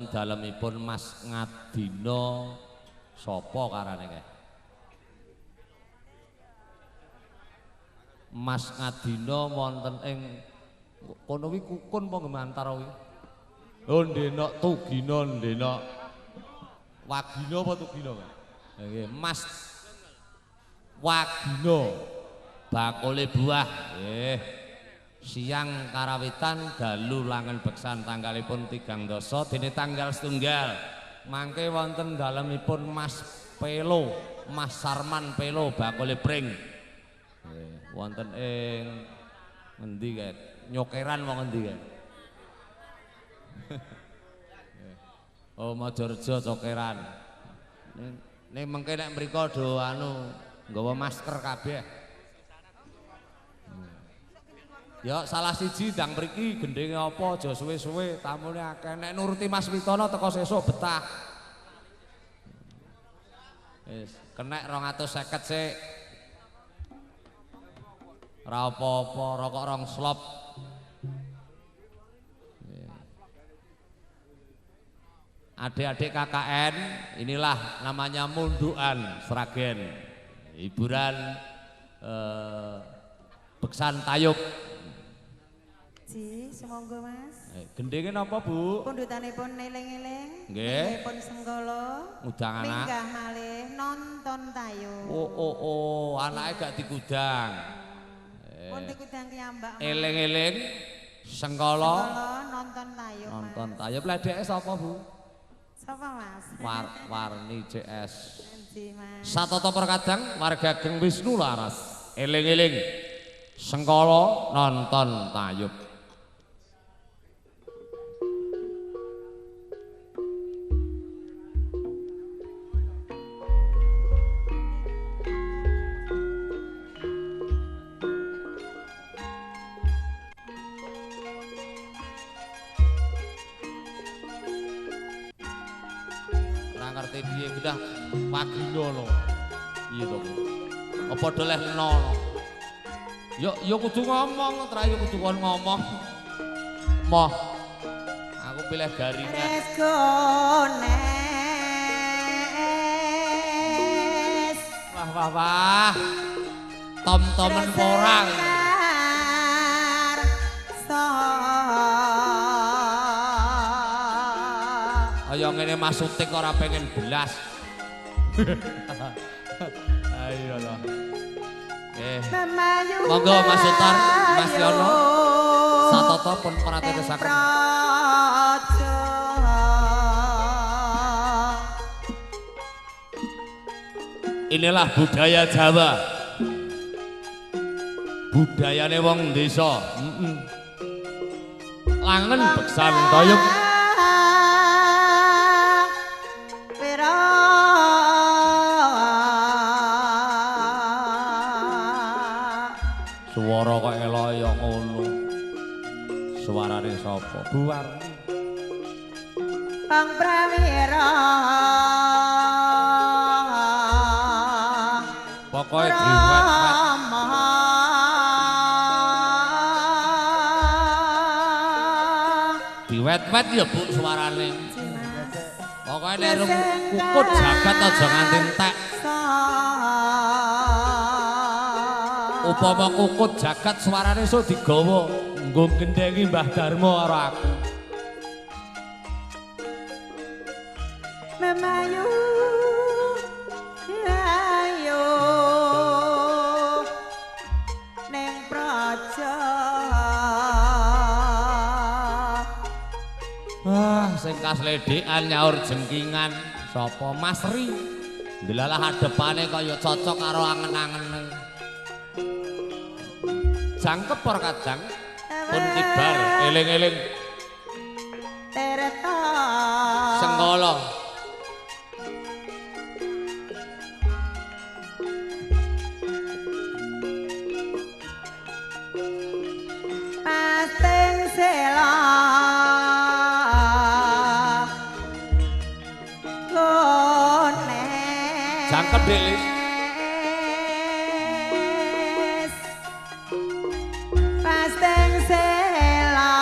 Dalemipun Mas Ngadina sapa karane kae? Mas Ngadina wonten ing kono kuwi kukun apa gemantar kuwi? Oh ndenok Tugina ndenok. Wagina apa Tugina kae? Nggih, Mas Wagina bakule buah. Nggih. Siang karawitan dalu langen beksan tanggalipun 3 dasa dene tanggal setunggal. Mangke wonten dalemipun Mas Pelo, Mas Sarman Pelo bakule pring. Nggih, wonten ing ngendi kae? Nyokeran wong ngendi kae? Oh Mojorejo Cokeran. Ning mengke nek mriko do anu nggawa masker kabeh. Ya salah siji ndang mriki gendenge apa aja suwe-suwe tamune akeh. Nek nuruti Mas Witono teko sesuk betah. Wis kenek 250 sik. Ora apa-apa, rokok rong slop. Adik-adik KKN, inilah namanya mundukan Sragen. Hiburan beksan tayub. Ji, sumangga Mas. Gendenge napa, Bu? Pundutanipun eling-eling. Nggih. Pun senggala. Ngudang anak. Minggah malih nonton tayub. Oh oh oh, anake gak dikudang. Pun dikudang kiyambak. Eling-eling sengkala nonton tayub. Nonton tayub. Lah dheke sapa, Bu? Sapa Mas? Warni CS. Ji, Mas. Satata perkadang warga Geng Wisnu Laras. Eling-eling sengkala nonton tayub. Ngerti piye genah Wagina lho. Piye to ku? Apa doleh leno? Yo yo kudu ngomong, tra yo kudu kon ngomong. Moh. Aku pilih garingan. Wah wah wah. Tom-tomen porang. Kaya ngene Mas Utik ora pengen belas. Ayo lho. Monggo Mas Utar, Mas Yono. Satata pun pratetesaken. Inilah budaya Jawa. Budayane wong desa. Heeh. Langen beksan tayub. Suara kok elok ya ngono. Suarane sapa? Bu Warni. Bang Prawira. Pokoke diwet-wet. Diwet-wet ya Bu suarane. Pokoke nek kukut jagat aja nganti entek. Upama kukut jagat suarane sok digawa nggo gendhengi Mbah Darmo karo aku. Memayu ayo ning praja. Wah, sing kasledekan nyaur jengkingan sapa Mas Ri. Ndelalah adepane kaya cocok karo angen-angene. Jangkep ora kadang pun kibar eling-eling sengkala. Pasting sela gone. Jangkep Dik. Pasting sela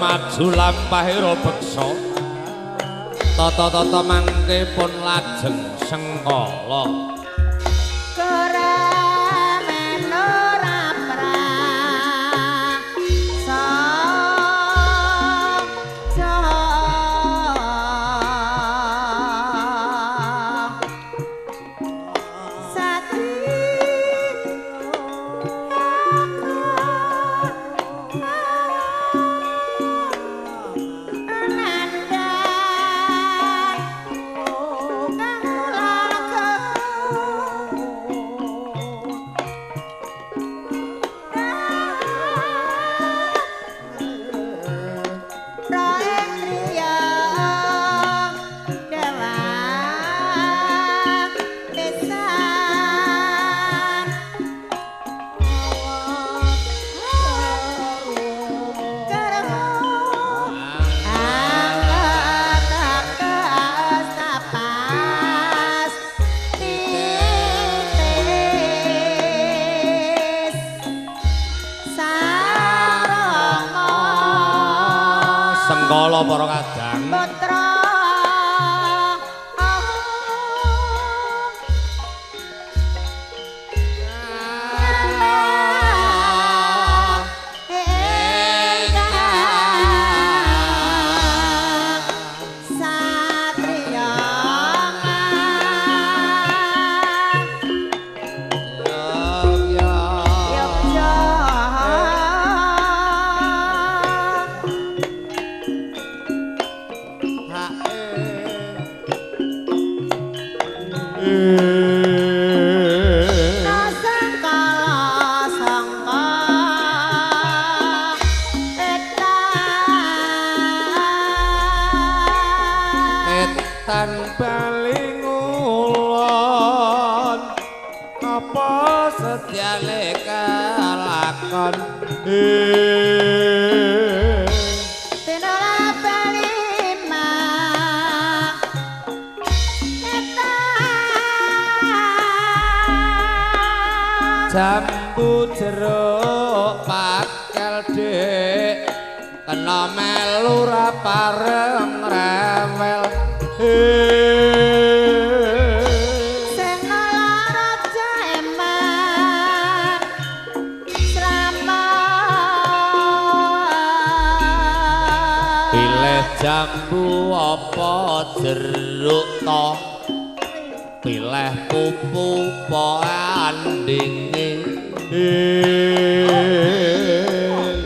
maju lampahira beksa. Tata-tata mangke pun lajeng sengkala. Sengkala para kadang putra satriya Etan bali ngulon apa setyane kalakon tinola bali jambu jeruk pakel dik kena melu ra pareng rewel sing raja eman srama pilih jambu apa jeruk to pilih pupu apa andinge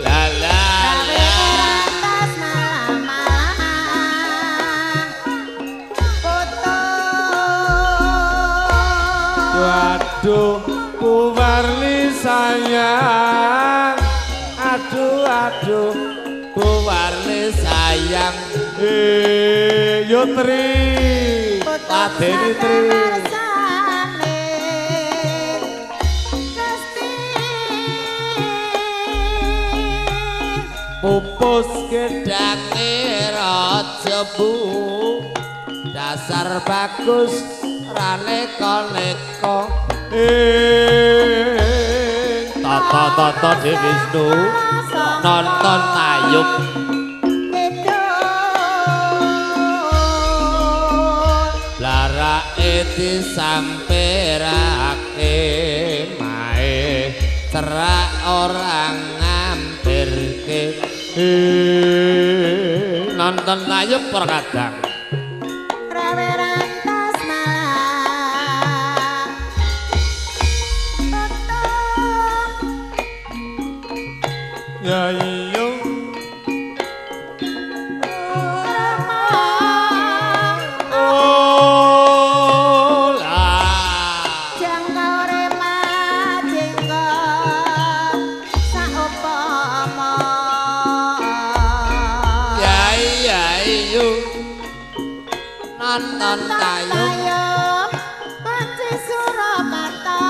la la la rantas malam foto aduh Bu Warli sayang aduh aduh Bu Warli sayang yo Tri Ladeni Tri pupus gedhange raja bu dasar bagus raneka-neka tata-tata Dewi Wisnu nonton tayub larake disampirake mae cerak orang ngampirke nonton tayub perkadang rawe rantas malam tutup ya iya nonton tayub panci Surakarta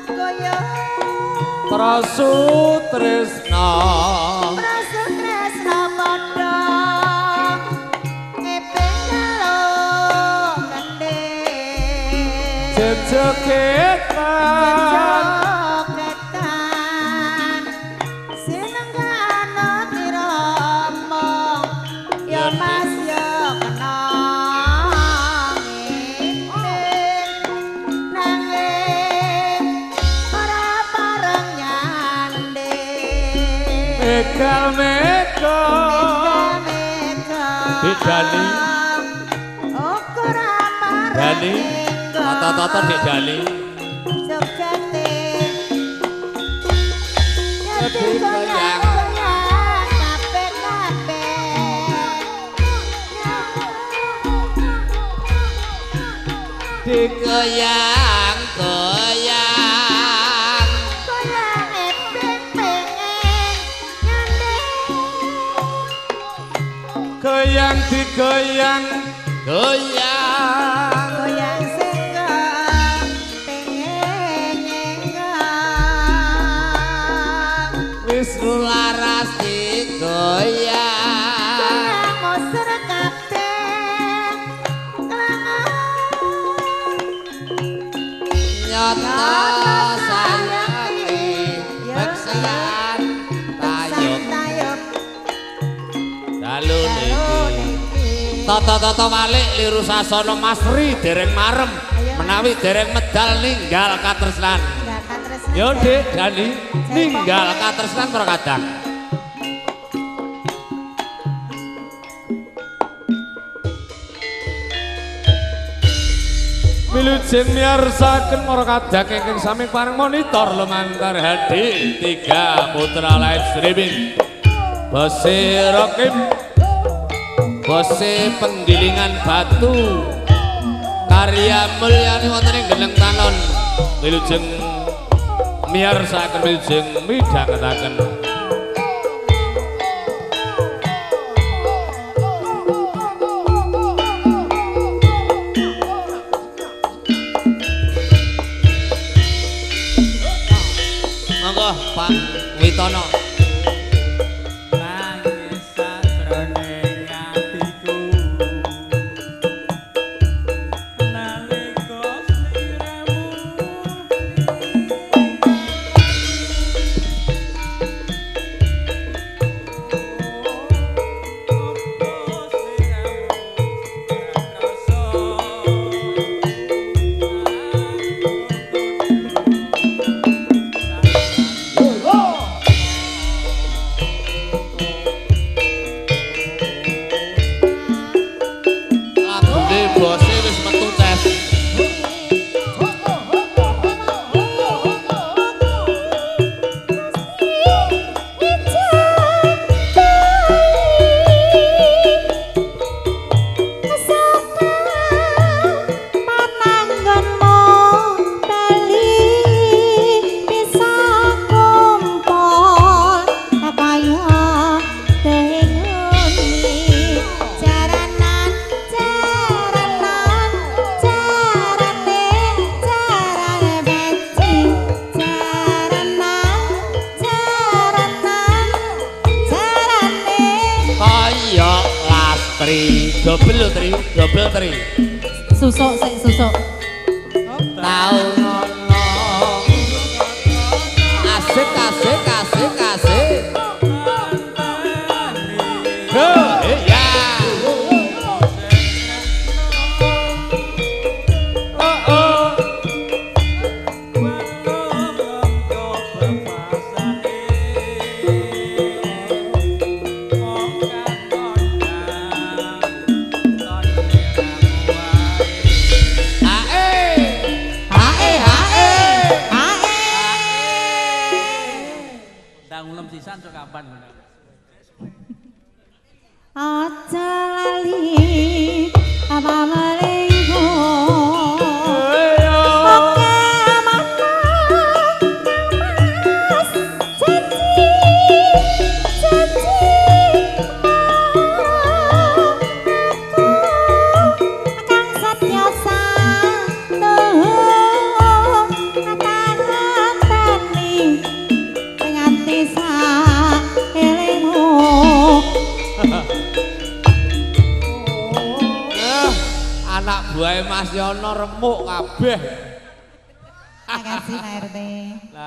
goyo Prasutresna Prasutresna padha ngepeng jaluk kendhe jejegetan jejegetan seneng ana tirama. Dik Dali. Ora pareng. Dali. Tata-tata Dik Dali. Jogate. Goyang goyang kabeh kabeh. Digoyang goyang. Goyang pengen nyandeng. Goyang digoyang goyang. Goyang sing pengen nyenggak. Wis laras digoyang. Goyang mosor kabeh klangan. Nyata sayangke beksan tayub Tayub dalu niki. Tata-tata walik liru sasana Masri dereng marem menawi dereng medal ninggal katresnan. Yo Dik Dani ninggal katresnan para kadang. Wilujeng miarsaken para kadang ingkang sami pareng monitor lumantar HD 3 Putra live streaming. Bose Rokim, Bose penggilingan batu karya mulyani wonten ing Geneng Tanon. Wilujeng miarsaken wilujeng midhangetaken. Monggo Pak Witono. Nangis sajroning atiku nalika sliramu Lagune bose wis metu tes. Kaya lastri, dobel lho Tri, dobel Tri. Susuk sik susuk. Tau ngono. Asik asik asik asik. Go, ya. Oh oh. Ae. Ae ae. Ndang ulem sisan sok kapan. Aja lali apa melingku. Anak buahe Mas Yono remuk kabeh. Makasih Pak RT.